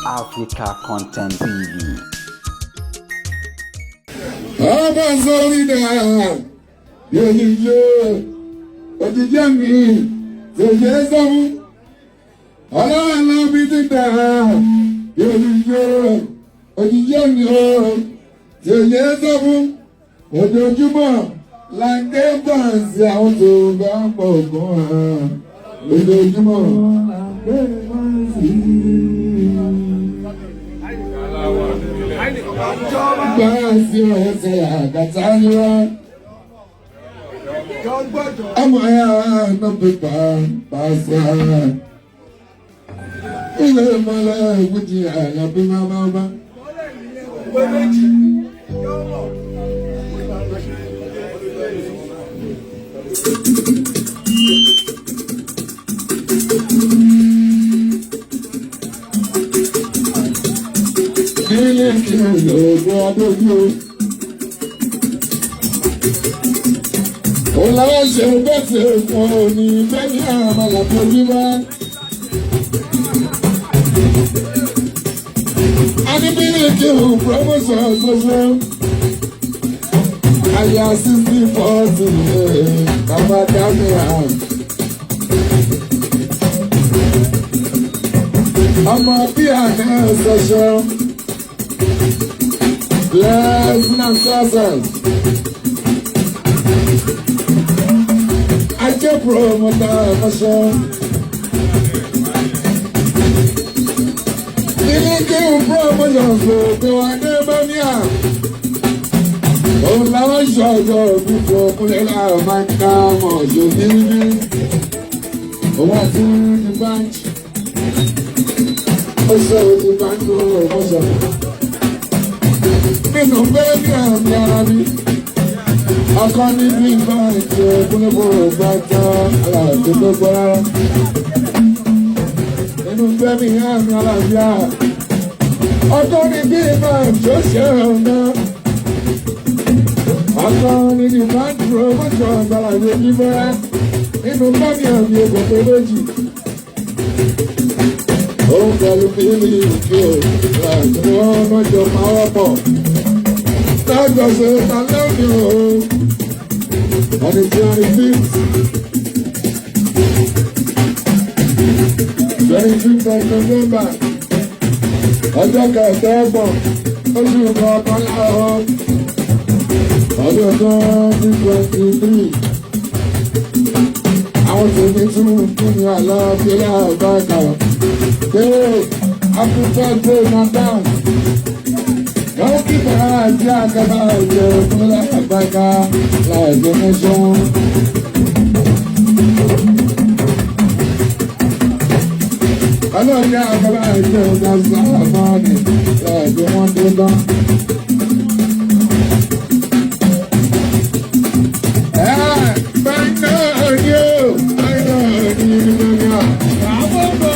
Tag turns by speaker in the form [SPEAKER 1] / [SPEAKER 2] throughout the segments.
[SPEAKER 1] Africa Content TV.
[SPEAKER 2] Ọba sórí náà yòyíyó òjijì mi tèyé sọ́mú ọlọ́run ló bí dídá yòyíyó òjijì mi ó tèyé sọ́mú ojoojúmọ́ là ń ké bọ́ǹsì àwọn tó bá ń pọ̀ gan-an ojoojúmọ́ là ń ké bọ́ǹsì. Báàsì ọ̀sẹ̀ àgàtà ni wá. Ọmọ ya nà pípa pàṣẹ. Ilé ìmọ̀lẹ̀ ìwújì àlàbí máa bá. Ilé kí olóògùn adójú. Òun làwọn ṣe bẹ́sẹ̀ fún òní bẹ́ẹ̀ ní àmàlà fojú bá. Adébílẹ̀ kí o promotion ṣoṣo. Àyà 60-40 bàbá Damian. Ọmọ bí àná ṣoṣo. Blessing and success. Ajé promoter ṣoṣo. Ilé promotion gbogbo wa ní Bọ́míà. Òun làwọn ṣọ̀jọ̀ òkúkọ kúnlẹ̀ láàrọ̀ máa ń ká ọmọ òjò bíbí. Òun àti ní báńkì. Ó ṣe òtún báńkì promotion. Nínú bẹ́ẹ̀ni àmì ara mi. Ọkọ níbi báńkì kúnlẹ̀ bọ̀rọ̀ gbàgbọ́ aláàbò tó gbọ́ rárá. Nínú bẹ́ẹ̀ni àmì àlàáfíà. Ọkọ ní bí báńkì ó ṣe ọ̀nà. Ọkọ ní bí báńkì promotion gbàlàyé bíbẹ́. Nínú bẹ́ẹ̀ni àmì ègbòkè méjì. Òun pẹ̀lú bíbí ìkí o, láti wọ́n lọ́jọ́ pawọ́pọ̀. Lọ́jọ́ ṣe ta lónìí o. On the 25th. 25th of November. Ọjọ́ kẹẹ̀ẹ́dọ́gbọ̀n oṣù kọkànlá o. Ọdún 2023. Àwọn tèmi tún kí ni àlàáfíà àbáka. Pé happy birthday madam. Dókítà àti àgàbà òjò fúnlẹ̀ àgbàkà láìpẹ́ mẹ́sàn-án. Ọlọ́ọ̀ni àgàbà òjò ọ̀gá sáàmọ́ọ̀nì láìpẹ́ wọ́n tó tán. Ẹ báyìí náà ni ó báyìí náà ni ìlú náà.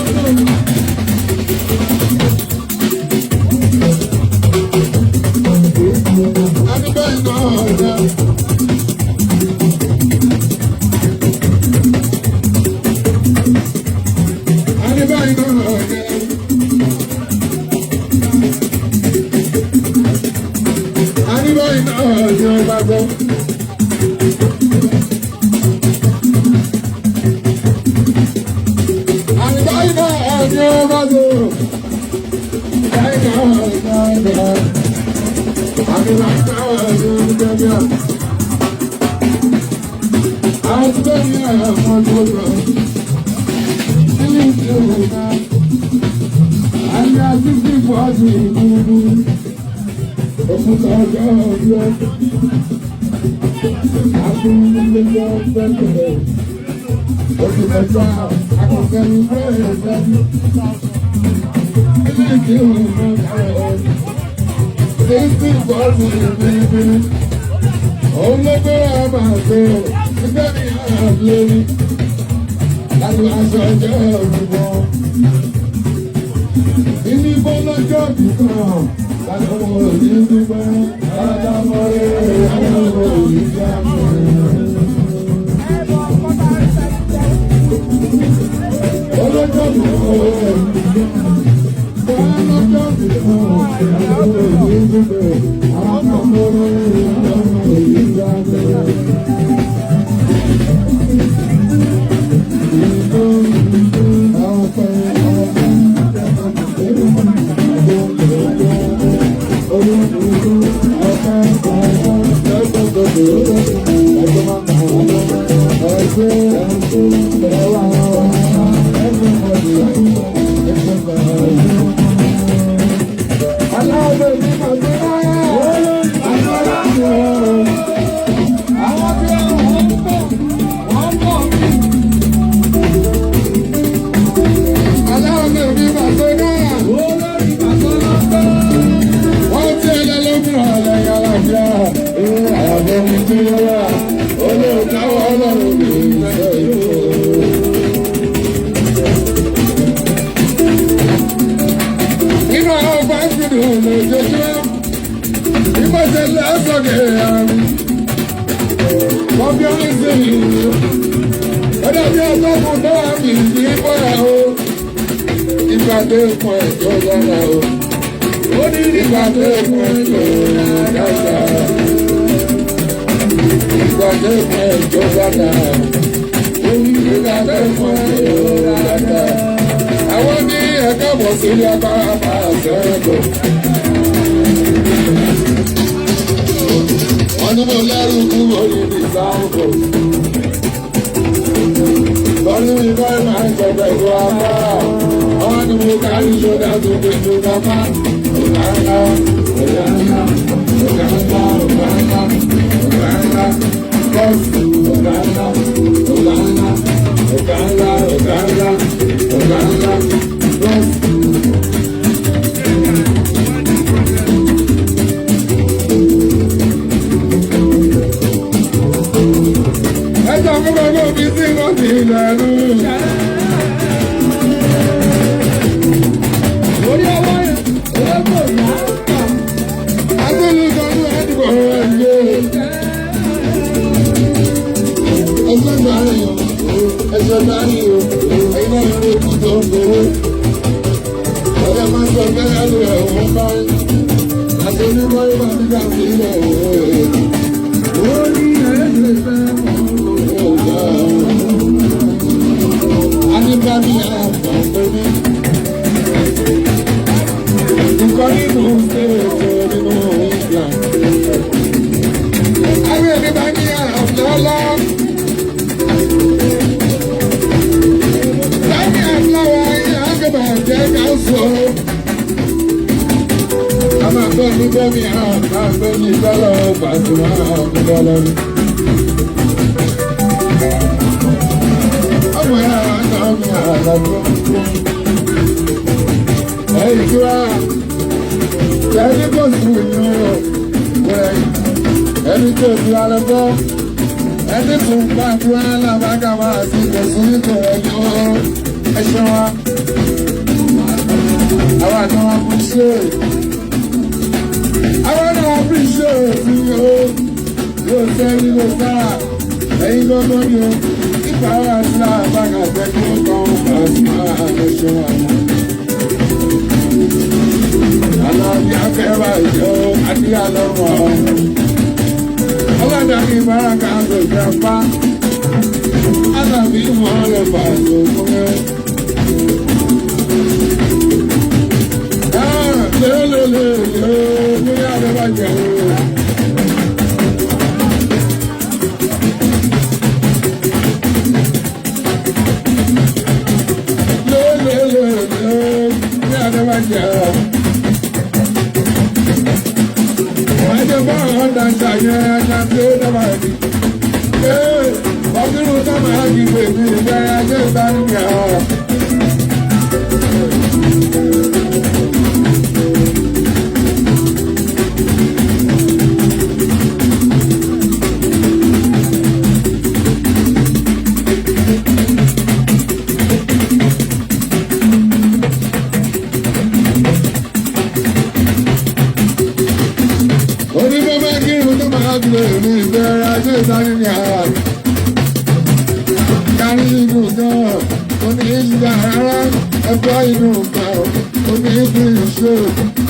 [SPEAKER 2] Omi fi ṣe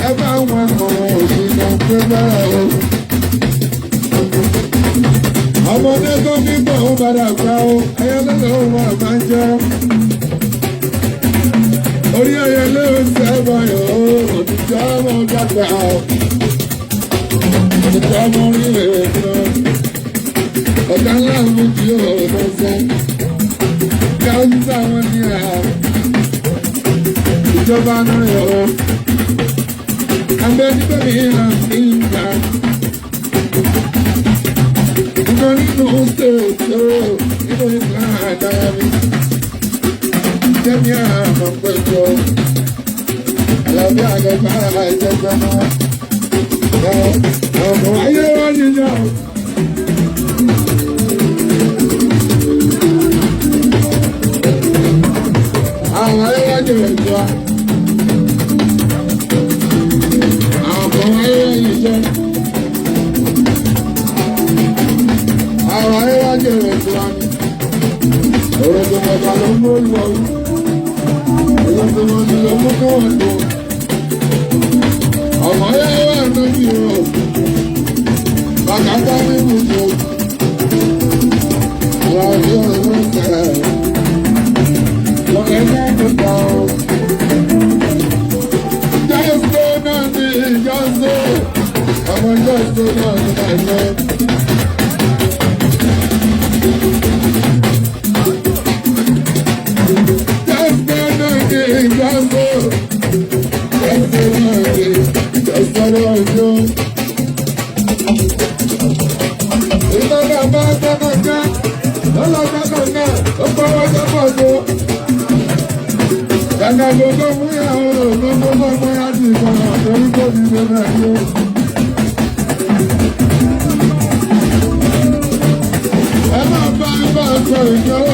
[SPEAKER 2] ẹ bá wọn kàn òfin kan pé bẹ́ẹ̀ o. Ọmọdé tó ní bọ̀ ó padà gbà ó, ẹyẹ lọ́dọ̀ ó wà máa ń jẹ́. Orí ẹyẹ ló ń sẹ́wọ̀n yòó, òtítọ́ ọmọ dàgbà ó. Òtítọ́ ọmọ orí rẹ̀ kan. Ọ̀gá ńlá mú kí ó lọ sẹ́. Káwùsà wọn ní à. Ìjọba náà yọ̀ ọ́. Abẹ́nigbẹ́mi hàn ní ìgbà. Nǹkan nínú stéètì ó nínú ìgbà àdára mi. Jẹ́mi àmọ̀ pẹ̀lú àlàbí àgbẹ̀fà àìjẹgbẹ́ mọ́. Ọmọ ayé wá níjà. Àwọn ayé wá jẹ̀rẹ̀ jọ. Àwọn kan ayé wá yìí jẹ́. Àwọn ayé wá jẹ̀rẹ̀ jọ ni. Ọ̀rọ̀ tó mọ̀ bá ló ń mú olúwa. Ọ̀rọ̀ tó mọ̀ sí ló mú kí wọ́n lò. Ọmọ ayé wà lóbi o. Bàbá bá mi mú jù. Àwọn ayé wà lóbi o. Lọ́kẹ́ náà tó dá o. Jọ́sọ̀ náà ni Jọ́sọ̀. Ọmọ Jọ́sọ̀ náà ni àná. Jọ́sọ̀ náà ni Jọ́sọ̀. Jọ́sọ̀ náà ni Jọ́sọ̀ náà ni o. Ìlọ́lá bá gbọ́dọ̀ lọ́lá gbọ́dọ̀ náà ó gbọ́wọ́ gbọ́dọ̀ tó. Dàgbà gbogbo mú ìyàwó gbogbo gbogbo láti ìkọ̀nà torí kò ní gbogbo ẹ̀ yó. Ẹ máa bá ẹ bá sọ ìjọwọ́.